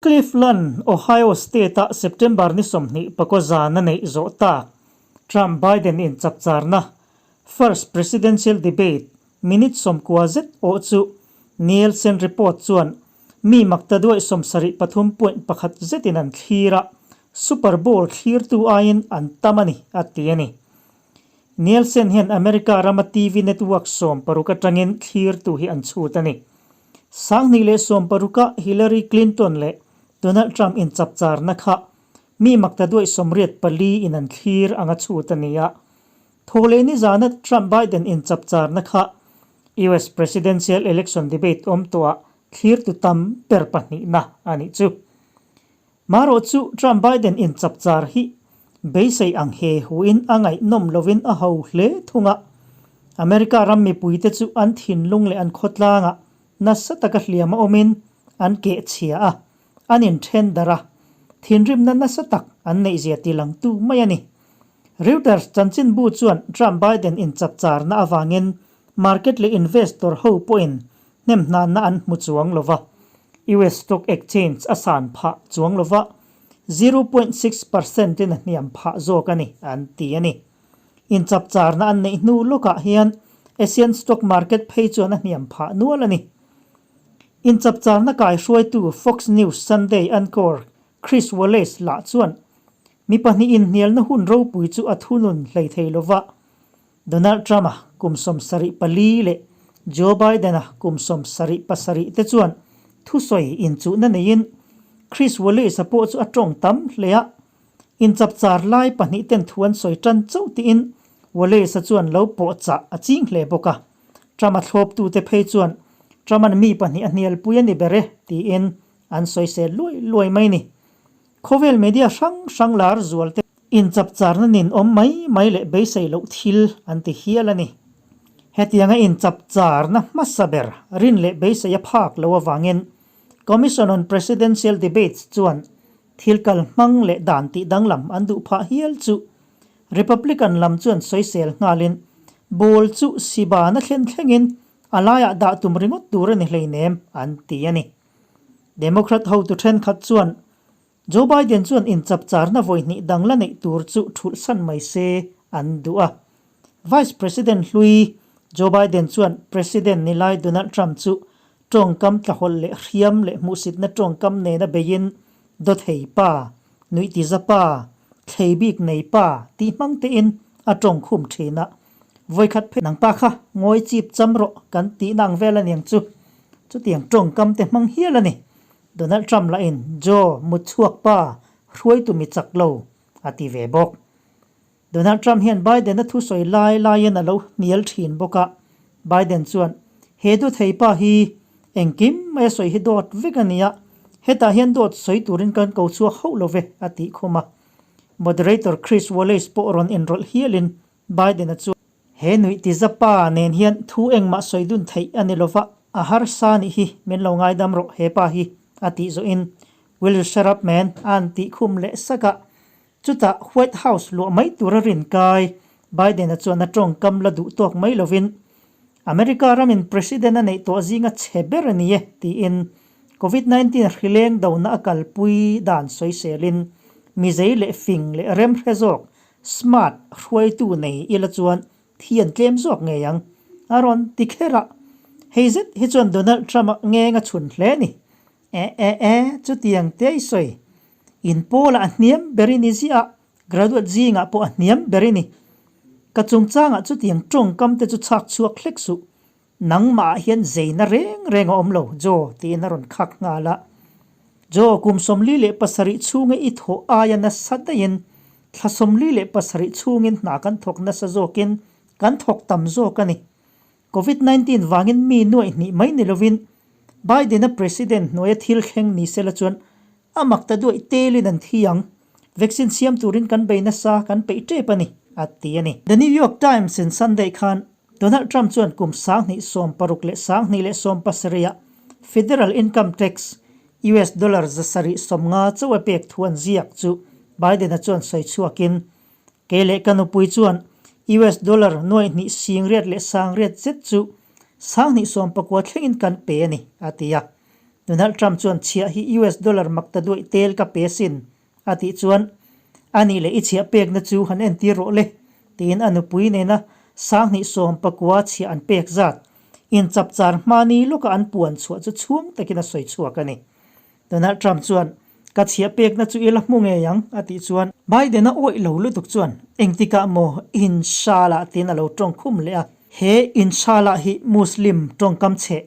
Cleveland, Ohio State-a September ni 24 zan a neih zawh tak Trump-Biden inchapcharna First Presidential Debate minute 90 zet awh chu Nielsen report chuan mi maktaduai 73.1 zetin an thlir a, Super Bowl thlirtu aiin an tam a ni, a ti a ni. Nielsen hian America rama TV network 16 atangin thlirtu hi an chhut a ni. 2016-a Hillary Clinton leh Donald Trump inchapcharna kha mi maktaduai 84 in an thlir anga chhut a ni a. Thawhlehni zana Trump-Biden inchapcharna kha US Presidential Election debate awm tawhah thlirtu tam ber pahnihna a nih chu. Marawh chu Trump-Biden inchapchar hi beisei ang he huin a ngaihnawm lovin a ho hle thung a. America ram mipuite chu an thinlung leh an khawtlangah nasa taka hliam a awmin an keh chhia a, an inthen darh a, thinrimna nasa tak an neihzia tilangtu mai a ni. Reuters chanchinbu chuan Trump-Biden inchapcharna avangin market leh investor ho pawhin hnemhnanna an hmu chuang lo va, US Stock Exchange a san phah chuang lo va, 0.6 percent in a hniam phah zawk a ni, an ti a ni. Inchapcharna an neih hnu lawkah hian Asian stock market phei chuan a hniam phah nual a ni. Inchapcharna kaihruaitu Fox News Sunday anchor Chris Wallace lah chuan mi pahnih inhnialna hun ropui chu a thunun hlei thei lo va, Donald Trump-a kum 74 leh Joe Biden-a kum 77 te chuan thusawi inchuhna neiin Chris Wallace-a pawh chu a tawng tam hle a, inchapchar lai pahnih ten thu an sawi tan chauh tiin Wallace-a chuan lo pawh chah a ching hle bawk a. Trump-a thlawptute phei chuan Trump-a'n mi pahnih a hnialpui a ni ber e tiin an sawisel luai luai mai ni. Khawvel media hrang hrang lar zual te inchapcharna nin awm mai mai leh beisei loh thil an ti hial a ni. Hetianga inchapcharna hmasa ber rin leh beisei a phak lo avangin Commission on Presidential Debates chuan thil kal hmang leh dan tih danglam an duh phah hial chu Republican lam chuan sawisel nghalin ball chu sibana thlen thlengin a laiah dah tum ringawt tur a ni hleinem an ti a ni. Democrat hotu thenkhat chuan Joe Biden chuan inchapcharna vawi hnih dang la neih tur chu thulhsan mai se an duh a. Vice President hlui Joe Biden chuan President ni lai Donald Trump chu tawngkam tlahawlh leh hriam leh hmuhsitna tawngkam nena beiin dawthei pa, nuihtiza pa, thlei bik nei pa tih hmang tein a tawngkhum thin a. Vawikhat phei nangpa kha ngawi chip cham rawh kan tihna ang vel aniang chu. Chutiang tawngkam te hmang hial a ni. Donald Trump lahin Joe mutchhuak pa hruaitu mi chak lo a ti ve bawk. Donald Trump hian Biden a thusawi lai laiin a lo hnial thin bawk a, Biden chuan he dawthei pa hi engkim mai a sawi hi dawt vek a nia, hetah hian dawt sawi turin kan ko chhuak hauh lo ve a tih khum a. Moderator Chris Wallace pawh rawn inrawlh hialin Biden-a chuan he nuih tiza pa nen hian thu engmah sawi dun theih a ni lova, a harsa nih hi min lo ngaidam rawh he pa hi a tih zawhin Will you shut up man a an tih khum leh sak a. Chutah White House luah mai tura rin kai Biden-a chuan a tawngkam la duh tawk mai lovin America ramin President a neih tawh zinga chhe ber a ni e tiin Covid 19 hrileng dona a kalpui dan sawiselin mizei leh fing leh remhre zawk Smart hruaitu nei ila chuan thi an tlem zawk ngei ang, a rawn ti kher a. Hei zet hi chuan Donald Trump-a ngeng a chhun hle ni. E e e, chutiang te i sawi. In pawlah a hniam ber i ni ziah a, graduate zingah pawh a hniam ber i ni. Ka chungchangah chutiang tawngkam te chu chhak chhuak hlek suh. Nangmah ah hian zeina reng reng a awm lo, Joe, tiin a rawn khak nghal a. Joe, kum 47 chhunga i thawh aia nasa daihin thla 47 chhungin hna kan thawk nasa zawkin kan thawk tam zawk a ni. Covid 19 vangin mi nuaih hnih mai ni lovin Biden-a President hnuaia thil thleng ni sela chuan a mak ta duaih telin an thi ang. Vaccine siam turin kan bei nasa, kan peih tep a ni, a ti a ni. The New York Times in Sunday khan Donald Trump chuan kum 2016 leh 2017 ah federal income tax US dollar 750 chauh a pek thu an ziak chu Biden-a chuan sawi chhuakin kei leh ka nupui chuan US dollar nuaih hnih singriat leh sangriat zet chu 2019 thlengin kan pe a ni, a ti a. Donald Trump chuan chhiah hi US dollar makta duaih tel ka pe sin a tih chuan a nih leh i chhiah pekna chu han entir rawh le tiin a nupui nena 2019 chhiah an pek zat inchapchar hmani lawka an puan chhuah chu chhuang takin a sawi chhuak a ni. Donald Trump chuan, Ka chhiah pekna chu i la hmu ngei ang, a tih chuan Biden-a awih lo lutuk chuan engtikah maw Inshallah tiin a lo tawng khum leh a. He Inshallah hi Muslim tawngkam chheh,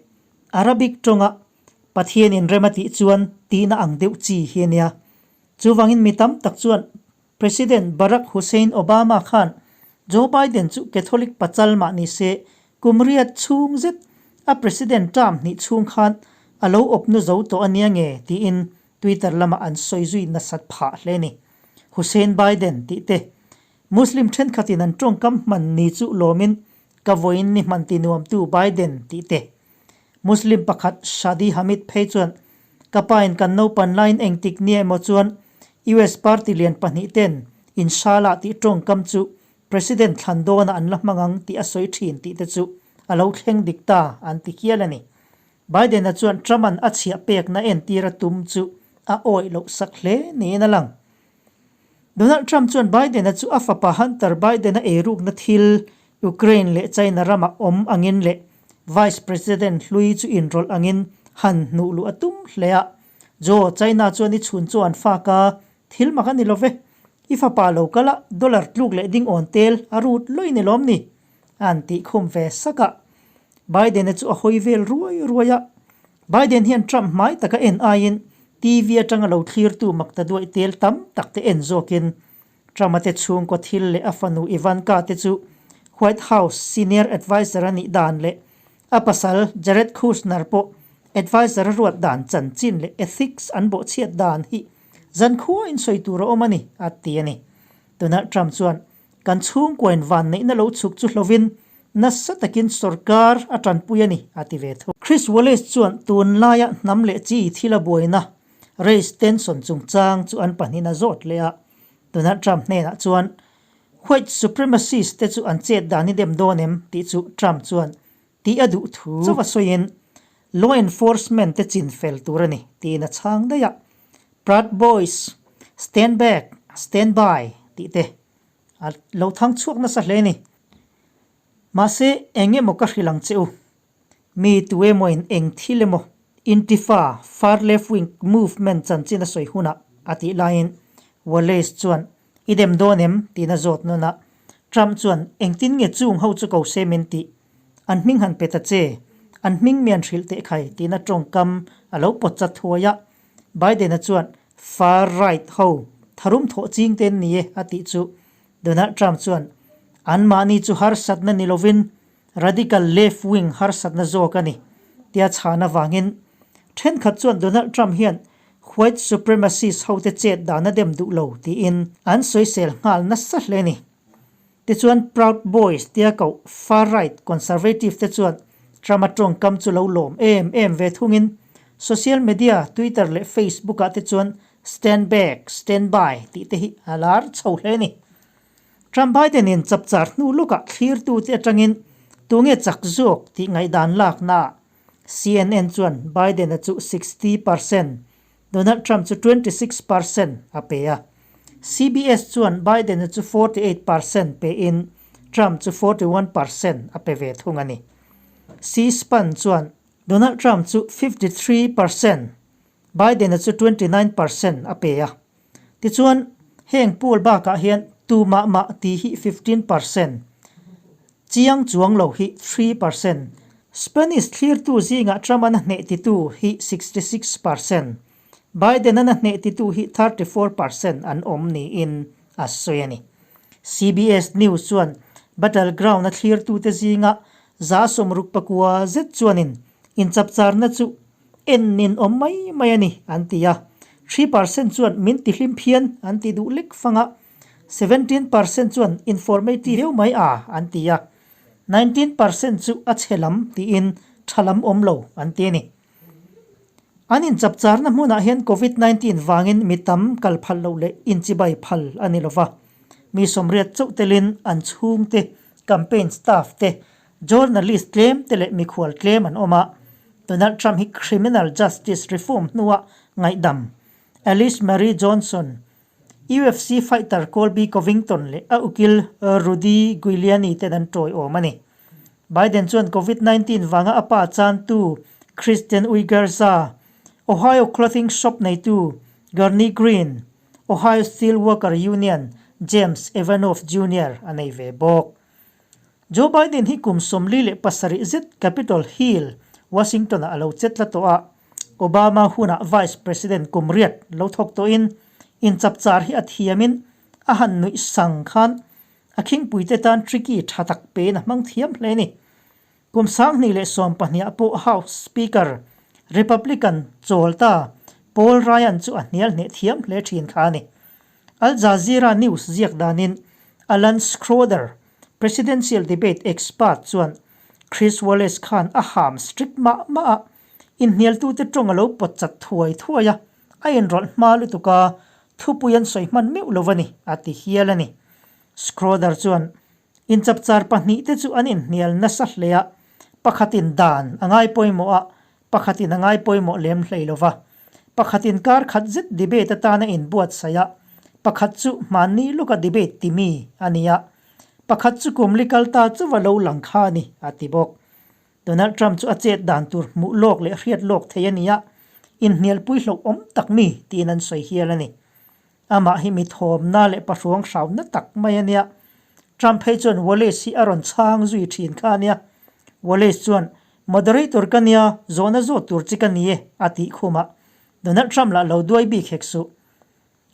Arabic tawnga Pathianin rem a tih chuan tihna ang deuh chi hi a nia. Chuvangin mi tam tak chuan President Barack Hussein Obama khan Joe Biden chu Catholic pachal mah ni se kum riat chhung zet a President term hnih chhung khan a lo awpnu zo tawh a nia nge tiin Twitter lamah an sawi zui nasat phah hle ni. Hussein Biden tih te Muslim thenkhatin an tawngkam hman ni chu lawmin ka vawiin ni hman ti nuamtu Biden tih te Muslim pakhat Shadi Hamid phei chuan, Ka pain kan naupan laiin engtik nia emaw chuan US party lian pahnihten Inshallah tih tawngkam chu President thlan dawnah an la hmang ang tih a sawi thin tih te chu a lo thleng dik ta an ti hial a ni. Biden-a chuan Trump-a'n a chhiah pekna entir a tum chu a awih loh sak hle niin a lang. Donald Trump chuan Biden-a chu a fapa Hunter Biden-a eirukna thil Ukraine leh China ramah awm angin leh Vice President hlui chu inrawlh angin han hnuh luh a tum hle a. Joe, China chuan i chhun chu an fak a, thil mak a ni lo ve. I fapa lo kal a, dollar tluk leh ding awn tel a rut lawih ni lawm ni? An tih khum ve sak a. Biden-a chu a hawi vel ruai ruai a. Biden hian Trump hmai taka en aiin TV atanga lo thlirtu makta duaih tel tam tak te en zawkin Trump-a te chhungkaw thil leh a fanu Ivanka te chu White House senior adviser a nih dan leh a pasal Jared Kushner pawh adviser a ruat dan chanchin leh ethics an bawhchhiat dan hi zankhua in sawi tur a awm a ni, a ti a ni. Donald Trump chuan kan chhungkuain vanneihna lo chhuk chu hlovin Nasa takin sorkar a tanpui a ni, a ti ve thung. Chris Wallace chuan tunlaia hnam leh chi thil a buaina, race tension chungchang chu an pahnihin a zawt leh a. Donald Trump hnenah chuan White supremacist te chu an chet dan i dem dawn em tih chu Trump chuan tih a duh thu chauh a sawiin law enforcement te chin fel tur a ni tiin a chhang daih a. Proud Boys, Stand back, Stand by tih te a lo thang chhuak nasa hle a ni. Mahse, eng emaw ka hrilh ang che u. Mi tu emawin eng thil emaw Intifa, far left wing movement chanchin a sawi hunah a tih laiin Wallace chuan i dem dawn em? tiin a zawt nawn a. Trump chuan engtin nge chung ho chu ko se min tih? An hming han pe ta che, an hming mian hrilh teh khai tiin a tawngkam a lo pawt chat thuai a. Biden-a chuan far right ho tharum thawh ching te an ni e a tih chu Donald Trump chuan anmahni chu harsatna ni lovin radical left wing harsatna zawk a ni tia chhan avangin thenkhat chuan Donald Trump hian white supremacist hote chet dan a dem duh lo tiin an sawisel nghal nasa hle a ni. Tichuan Proud Boys tia koh far right conservative te chuan Trump-a tawngkam chu lo lawm em em ve thungin social media Twitter leh Facebook ah te chuan Stand back, stand by tih te hi a lar chho hle a ni. Trump Biden in chapchar hnu lawkah thlirtute atangin tunge chak zawk tih ngaihdan laknaah CNN chuan Biden-a chu 60 percent, Donald Trump chu 26 percent a pe a. CBS chuan Biden-a chu 48 percent pein Trump chu 41 percent a pe ve thung a ni. C-SPAN chuan Donald Trump chu 53 percent, Biden-a chu 29 percent a pe a. Tichuan, heng poll bakah hian tu mah mah tih hi 15 percent, chiang chuang lo hi 3 percent, Spanish thlirtu zingah Trump-an a hneh titu hi 66 percent, Biden-an a hneh titu hi 34 percent an awm niin a sawi a ni. CBS News chuan battleground-a thlirtute zinga 69 zet chuanin inchapcharna chu En nin awm mai mai a ni, an ti a. 3% chuan min ti hlim phian an ti duh lek fang a, 17% chuan informative viau mai a an ti a, 19% chu a chhe lam tiin tha lam awm lo an ti a ni. An inchapcharna hmunah hian Covid 19 vangin mi tam kal phal loh leh inchibai phal a ni lova, mi 80 chauh telin an chhungte, campaign staff te, journalist tlem te leh mikhual tlem an awm a. Donald Trump hi criminal justice reform hnua ngaihdam Alice Marie Johnson, UFC fighter Colby Covington leh a ukil Rudy Giuliani ten an tawiawm a ni. Biden chuan Covid 19 vanga a pa chantu Christian Uigerza, Ohio clothing shop neitu Gurney Green, Ohio Steelworker Union James Evanoff Junior a nei ve bawk. Joe Biden hi kum 47 zet Capitol Hill, Washington-ah a lo chet tla tawh a. Obama hunah Vice President kum riat lo thawk tawhin inchapchar hi a thiamin a han nuih sang khan a khingpuite tan tricky tha tak pein a hmang thiam hle a ni. Kum 2012 ah pawh House Speaker, Republican chawl ta Paul Ryan chu a hnial hneh thiam hle thin kha a ni. Al Jazeera News ziak danin Alan Schroeder, presidential debate expert chuan Chris Wallace khan a ham strict mah mah a, inhnialtute tawng a lo pawt chat thuai thuai a, a inrawlh hma lutuk a, thupui an sawi hman meuh lo a ni, a ti hial a ni. Schroeder chuan Inchapchar pahnihte chu an inhnial nasa hle a, pakhatin dan a ngai pawimawh a, pakhatin a ngai pawimawh lem hlei lo va. Pakhatin kar khat zet debate atana inbuatsaih a, pakhat chu hmanni lawka debate ti mi a ni a, pakhat chu kum li kal ta chuva lo lang kha a ni, a ti bawk. Donald Trump chu a chet dan tur hmuh lawk leh hriat lawk thei a ni a, inhnialpui hlauhawm tak mi tiin an sawi hial a ni. Amah hi mi thawmna leh pahruang hrauna tak mai a nia. Trump phei chuan Wallace hi a rawn chhang zui thin kha a nia. Wallace chuan, Moderator ka nia, zawhna zawt tur chi ka ni e, a tih khumah Donald Trump lah lo duai bik hek suh.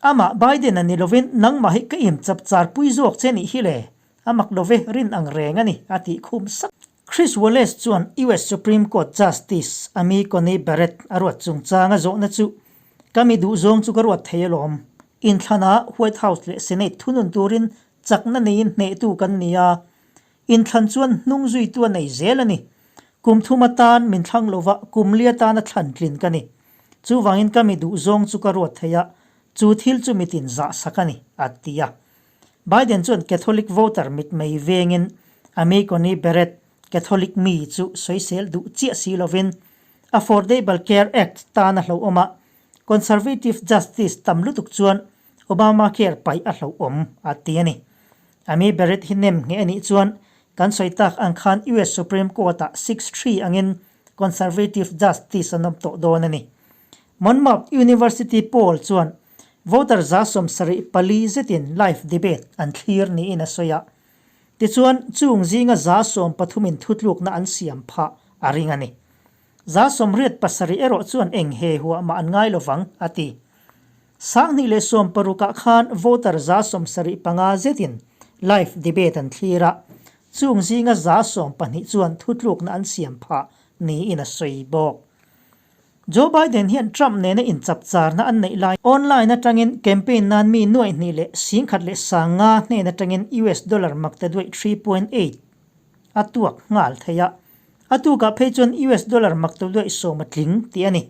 Amah Biden a ni lovin nangmah hi ka im chap char pui zawk che nih hi le, a mak lo ve, rin ang reng a ni, a tih khum sak. Chris Wallace chuan US Supreme Court Justice Amy Coney Barrett a ruat chungchanga zawhna chu, Ka mi duhzawng chu ka ruat thei alawm. Inthlanah White House leh Senate thunun turin chakna neiin hnehtu kan ni a, inthlan chuan hnung zuitu a nei zel a ni. Kum thum atan min thlang lova kum li atana thlan tlin ka ni. Chuvangin ka mi duhzawng chu ka ruat thei a, chu thil chu mitin zahsak a ni, a ti a. Biden chuan Catholic voter mitmei vengin Amy Coney Barrett, Catholic mi chu sawisel duh chiah si lovin Affordable Care Act tan a hlauhawm a, Conservative Justice tam lutuk chuan Obamacare paih a hlauhawm a ti a ni. Amy Barrett hi nem ngheh a nih chuan kan sawi tak ang khan US Supreme Court-ah 6-3 angin Conservative Justice an awm tawh dawn a ni. Monmouth University poll chuan Voter 74 zetin live debate an thlir niin a sawi a. Tichuan, chung zinga 13 in thutlukna an siam phah a ring a ni. 87 erawh chuan eng he huah mah an ngai lovang, a ti. 2016 ah khan voter 75 zetin live debate an thlir a, chung zinga 12 chuan thutlukna an siam phah niin a sawi bawk. Joe Biden hian Trump nena inchapcharna an neih lai online atangin campaign nan mi 2,105,000 hnen atangin US dollar maktaduaih 3.8 a tuak nghal thei a. A tukah phei chuan US dollar maktaduaih sawm a tling tih a ni.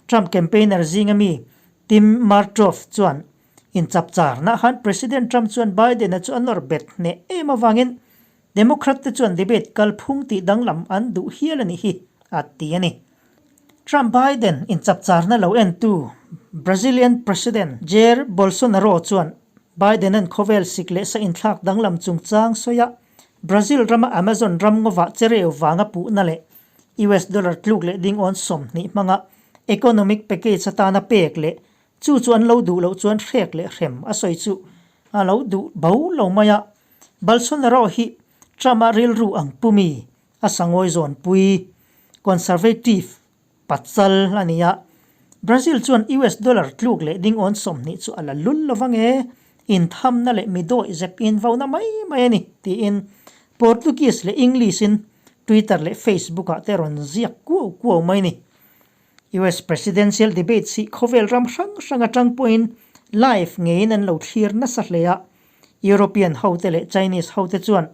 Trump campaigner zinga mi Tim Martroff chuan inchapcharna khan President Trump chuan Biden-a chu a nawr bet hneh em avangin Democrat te chuan debate kalphung tih danglam an duh hial a nih hi, a ti a ni. Trump Biden inchapcharna lo entu Brazilian President Jair Bolsonaro chuan Biden-a'n khawvel sik leh sa inthlak danglam chungchang sawi a, Brazil rama Amazon ram ngawah chereu vanga puhna leh US dollar tluk leh dingawn 20 hmanga economic package atana pek leh chu chu an lo duh loh chuan hrek leh hrem a sawi chu a lo duh bo lo mai a. Bolsonaro hi Trump-a rilru ang pumi a sangawi zawnpui, conservative, pachal a ni a. Brazil chuan US dollar tluk leh dingawn 20 chu a la lul lo vang e, inthamna leh mi dawih zep invauna mai mai a ni, tiin Portuguese leh English-in Twitter leh Facebook-ah te rawn ziak kuau kuau mai a ni. US Presidential Debates hi khawvel ram hrang hrang atang pawhin live ngeiin an lo thlir nasa hle a, European hote leh Chinese hote chuan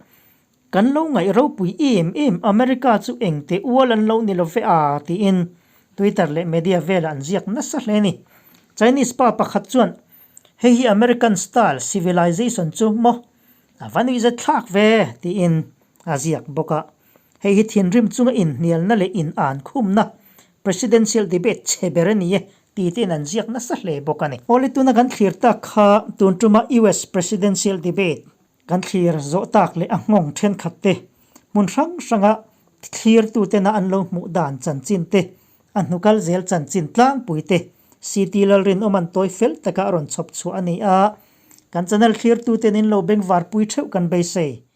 kan lo ngaih ropui em em America chu engte ual an lo ni lo ve a tiin Twitter leh media velah an ziak nasa hle a ni. Chinese pa pakhat chuan hei hi American style civilization chu maw a va nuihzat thlak ve tiin a ziak bawk a. Hei hi thinrim chunga inhnialna leh in an khumna. Presidential debate chhe ber a ni e ti tein an ziak nasa hle bawk a ni. Awle tuna kan thlir tak kha tun tuma US Presidential debate kan thlir zawh tak leh a nghawng thenkhat te hmun hrang hranga thlirtutena an lo hmuh dan chanchin te, a hnukal zel chanchin tlangpui te CT Lalrinawm an tawi fel taka a rawn chhawp chhuah a ni a, kan channel thlirtuten in lo bengvarpui theuh kan beisei.